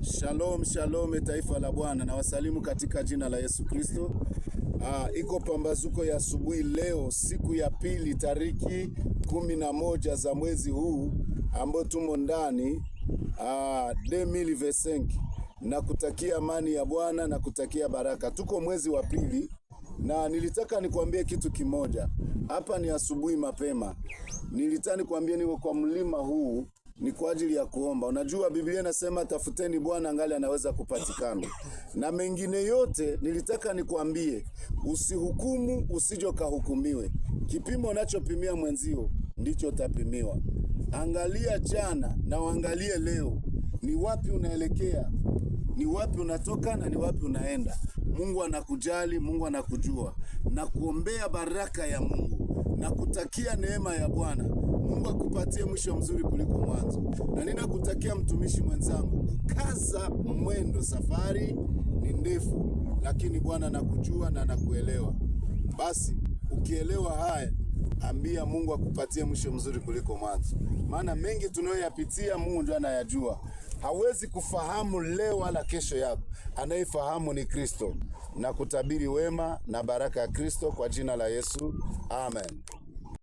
Shalom, shalom taifa la Bwana, na wasalimu katika jina la Yesu Kristo. Iko pambazuko ya asubuhi leo, siku ya pili, tariki 11 za mwezi huu ambao tumo ndani 2025 na kutakia amani ya Bwana na kutakia baraka. Tuko mwezi wa pili na nilitaka nikwambie kitu kimoja. Hapa ni asubuhi mapema, nilitaka nikwambie niko kwa mlima huu ni kwa ajili ya kuomba. Unajua Biblia inasema tafuteni Bwana angali anaweza kupatikana. Na mengine yote nilitaka nikwambie, usihukumu usije ukahukumiwe. Kipimo unachopimia mwenzio ndicho utapimiwa. Angalia jana na uangalie leo, ni wapi unaelekea, ni wapi unatoka na ni wapi unaenda. Mungu anakujali, Mungu anakujua, na kuombea baraka ya Mungu na kutakia neema ya Bwana. Mungu akupatie mwisho mzuri kuliko mwanzo. Na ninakutakia mtumishi mwenzangu, kukaza mwendo, safari ni ndefu, lakini Bwana anakujua na anakuelewa. Basi ukielewa haya, ambia Mungu akupatie mwisho mzuri kuliko mwanzo, maana mengi tunayoyapitia Mungu ndiye anayajua. Hawezi kufahamu leo wala kesho yako, anayefahamu ni Kristo. Na kutabiri wema na baraka ya Kristo kwa jina la Yesu, amen.